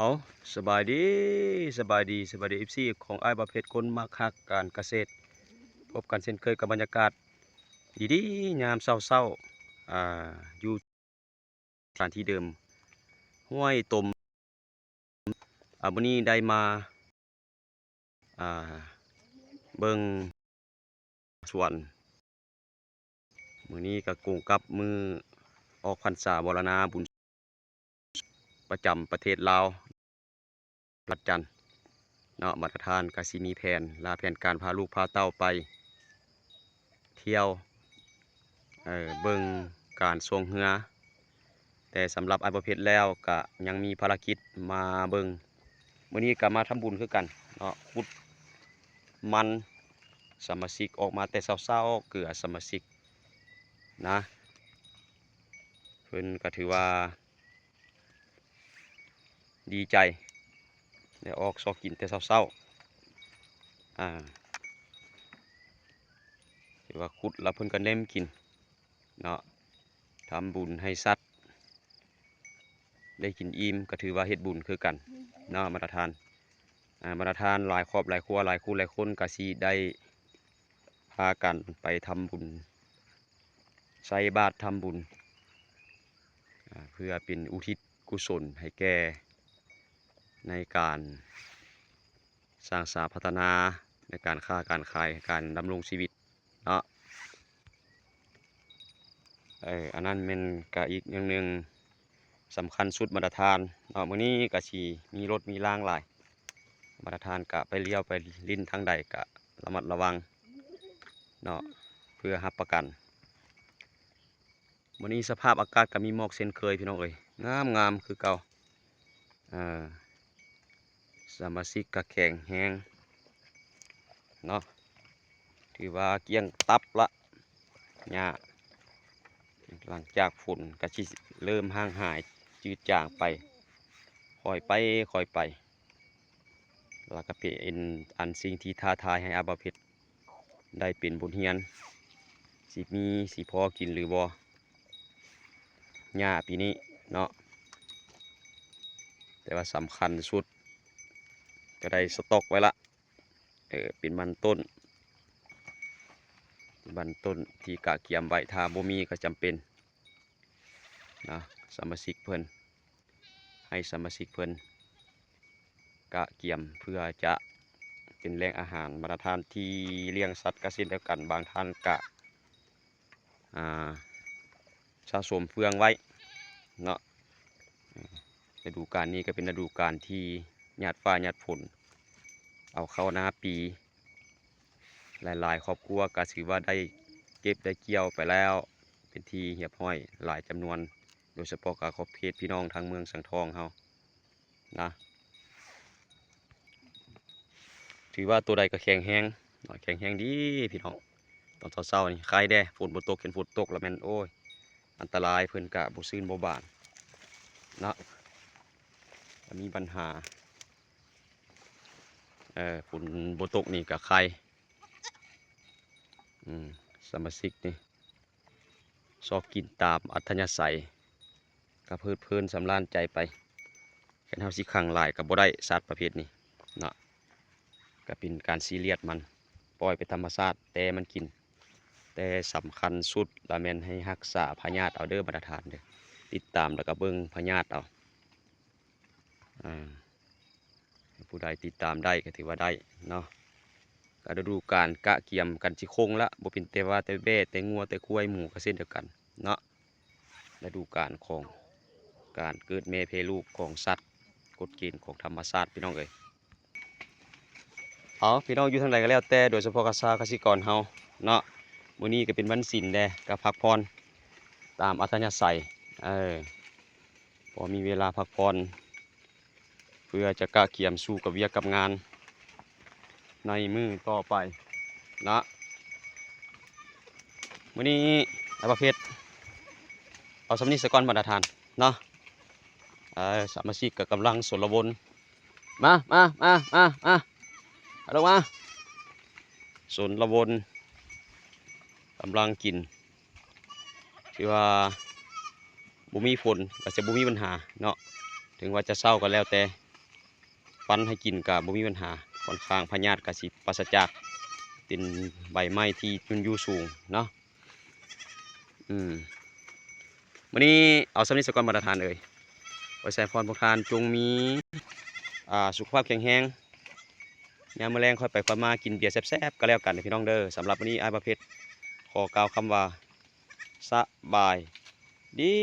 ເອົາ ສະບາຍດີ ສະບາຍດີ ສະບາຍດີ ເອັຟຊີ ຂອງອ້າຍບ່າວເພັດ ຄົນມັກຮັກການກະເສດ. ພົບກັນເຊັ່ນເຄີຍກັບບັນຍາກາດດີໆ ຍາມເຊົ້າໆ ອ່າ ຢູ່ສະຖານທີ່ເດີມ ຫ້ວຍຕົມ. ອ່າ ມື້ນີ້ໄດ້ມາ ອ່າ ເບິ່ງສວນ. ມື້ນີ້ກໍກົງກັບມື້ອອກພັນສາ ວາລະນາບຸນ ປະຈຳປະເທດລາວ ວັດຈັນເນາະ. ບັນດາທ່ານກໍຊິມີແຜນ ລາແຜນການພາລູກພາເຕົ້າໄປທ່ຽວ ເອີ ເບິ່ງການຊ່ວງເຮືອ. ແຕ່ສຳລັບອ້າຍບໍ່ເພັດແລ້ວກະຍັງມີພາລະກິດມາເບິ່ງ. ມື້ນີ້ກະມາທຳບຸນຄືກັນເນາະ, ຂຸດມັນ ສະມາຊິກອອກມາແຕ່ເຊົ້າໆ ເກືອສະມາຊິກນະ. ເພິ່ນກະຖືວ່າດີໃຈ ໄດ້ອອກຊອກກິນແຕ່ເຊົ້າໆ ອ່າ ຖືວ່າຂຸດແລ້ວເພິ່ນກະເນັ່ມກິນ ເນາະ, ທຳບຸນໃຫ້ສັດໄດ້ກິນອີ່ມ ກໍຖືວ່າເຮັດບຸນຄືກັນເນາະ ບັນດາທ່ານ. ອ່າ ບັນດາທ່ານຫຼາຍຄອບຫຼາຍຄົວ ຫຼາຍຄູ່ຫຼາຍຄົນກໍຊິໄດ້ພາກັນໄປທຳບຸນ ໃສ່ບາດທຳບຸນ ອ່າ ເພື່ອເປັນອຸທິດກຸສົນໃຫ້ແກ່ ໃນການ ສ້າງສາພັດທະນາໃນການຄ້າການຂາຍ ການດຳລົງຊີວິດເນາະ. ເອີ ອັນນັ້ນແມ່ນກະອີກຢ່າງໜຶ່ງສຳຄັນສຸດ ບັນດາທ່ານເນາະ. ມື້ນີ້ກະຊິມີລົດມີລາງຫຼາຍ ບັນດາທ່ານກະໄປລ້ຽວໄປຫຼິ້ນທາງໃດກະລະມັດລະວັງເນາະ ເພື່ອຮັບປະກັນ. ມື້ນີ້ສະພາບອາກາດກໍມີໝອກເຊັ່ນເຄີຍ ພີ່ນ້ອງເອີຍ, ງາມໆ ຄືເກົ່າ. ເອີ ສະມາຊິກກໍແຂງແຮງເນາະ, ຖືວ່າກ້ຽງຕັບລະ ຫຍ້າ. ຫຼັງຈາກຝົນກໍຊິເລີ່ມຫ່າງຫາຍຈືດຈາງໄປ ຄ່ອຍໄປ ຄ່ອຍໄປ. ແລ້ວກໍເປັນອັນສິ່ງທີ່ທ້າທາຍໃຫ້ອາບ່າວເພັດ ໄດ້ເປັນບົດຮຽນ ຊິມີ ຊິພໍກິນຫຼືບໍ່ ຫຍ້າປີນີ້ເນາະ. ແຕ່ວ່າສຳຄັນສຸດ ກໍໄດ້ສະຕັອກໄວ້ລະ ເອີ ເປັນມັນຕົ້ນ ມັນຕົ້ນທີ່ກະກຽມໄວ້ ຖ້າບໍ່ມີກໍຈຳເປັນນະ ສະມາຊິກເພິ່ນ ໃຫ້ສະມາຊິກເພິ່ນກະກຽມເພື່ອຈະເປັນແຫຼ່ງອາຫານ. ບັນດາທ່ານທີ່ລ້ຽງສັດກະເຊັ່ນດຽວກັນ, ບາງທ່ານກະ ອ່າ ສະສົມເຟືອງໄວ້ເນາະ. ລະດູການນີ້ກະເປັນລະດູການທີ່ຍາດຟ້າຍາດຝົນ ເອົາເຂົ້ານາປີ. ຫຼາຍໆຄອບຄົວກໍຖືວ່າໄດ້ເກັບໄດ້ກ່ຽວໄປແລ້ວເປັນທີ່ຮຽບຮ້ອຍຫຼາຍຈຳນວນ, ໂດຍສະເພາະກໍຂອບເຂດພີ່ນ້ອງທາງເມືອງສັງທອງເຮົານະ. ຖືວ່າໂຕໃດກໍແຂງແຮງເນາະ, ແຂງແຮງດີພີ່ນ້ອງ. ຕອນເຊົ້າໆນີ້ໄຄແດ່ ຝົນບໍ່ຕົກ, ຄັນຝົນຕົກລະແມ່ນ ໂອ້ຍ ອັນຕະລາຍ, ເພິ່ນກະບໍ່ຊື່ນບໍ່ບານເນາະ, ກໍມີບັນຫາ. ເອີ ຝົນບໍ່ຕົກນີ້ກະໄຄ. ອືມ ສະມາຊິກນີ້ຊອກກິນຕາມອັດທະຍາໄສ ກະເພີດເພີນສຳລານໃຈໄປ. ຄັນເຮົາຊິຂັງຫຼາຍກະບໍ່ໄດ້ ສັດປະເພດນີ້ເນາະ, ກະເປັນການຊີລຽດມັນ, ປ່ອຍໄປທຳມະຊາດ ແຕ່ມັນກິນ. ແຕ່ສຳຄັນສຸດລະແມ່ນໃຫ້ຮັກສາພະຍາດເອົາເດີ ບັນດາທ່ານເດີ, ຕິດຕາມແລ້ວກະເບິ່ງພະຍາດເອົາ. ອ່າ ຜູ້ໃດຕິດຕາມໄດ້ກໍຖືວ່າໄດ້ເນາະ. ກໍລະດູການກະກຽມກັນຊິຄົງລະ, ບໍ່ເປັນແຕ່ວ່າແຕ່ແບ້ ແຕ່ງົວ ແຕ່ຄວາຍ ໝູກໍເຊັ່ນດຽວກັນເນາະ. ລະດູການຂອງການເກີດແມ່ແຜ່ລູກຂອງສັດ, ກົດເກນຂອງທຳມະຊາດ ພີ່ນ້ອງເອີຍ. ເອົາ ພີ່ນ້ອງຢູ່ທາງໃດກໍແລ້ວແຕ່, ໂດຍສະເພາະກະຊາວກະສິກອນເຮົາເນາະ, ມື້ນີ້ກໍເປັນວັນສິນແດ່ ກໍພັກຜ່ອນຕາມອັດທະຍາໄສ ເອີ ພໍມີເວລາພັກຜ່ອນ ເພື່ອຈະກະກຽມສູ້ກັບວຽກກັບງານໃນມື້ຕໍ່ໄປເນາະ. ມື້ນີ້ອ້າຍປະເພັດ ເອົາສ່ຳນີ້ສາກ່ອນບັນດາທ່ານເນາະ. ເອີ ສະມາຊິກກໍກຳລັງຊົນລະວົນ ມາ ມາ ມາ ມາ ມາ ອາລົງມາ. ຊົນລະວົນກຳລັງກິນ ຖືວ່າບໍ່ມີຝົນກໍຈະບໍ່ມີບັນຫາເນາະ, ເຖິງວ່າຈະເຊົ້າກໍແລ້ວແຕ່ ປັ້ນໃຫ້ກິນກໍບໍ່ມີບັນຫາ ຂ້ອນຂ້າງພະຍາດກໍຊິປາສະຈາກ ເປັນໃບໄມ້ທີ່ມັນຢູ່ສູງເນາະ. ອືມ ມື້ນີ້ເອົາສ່ຳນີ້ສາກ່ອນ ບັນດາທ່ານເອີຍ. ຂໍໃຫ້ພອນພວກທ່ານຈົ່ງມີ ອ່າ ສຸຂະພາບແຂງແຮງ ຍາມມື້ແລງຄ່ອຍໄປຄ່ອຍມາ ກິນເບຍແຊບໆ ກໍແລ້ວກັນເດີພີ່ນ້ອງເດີ. ສຳລັບມື້ນີ້ ອ້າຍບ່າວເພັດ ຂໍກ່າວຄຳວ່າ ສະບາຍດີ.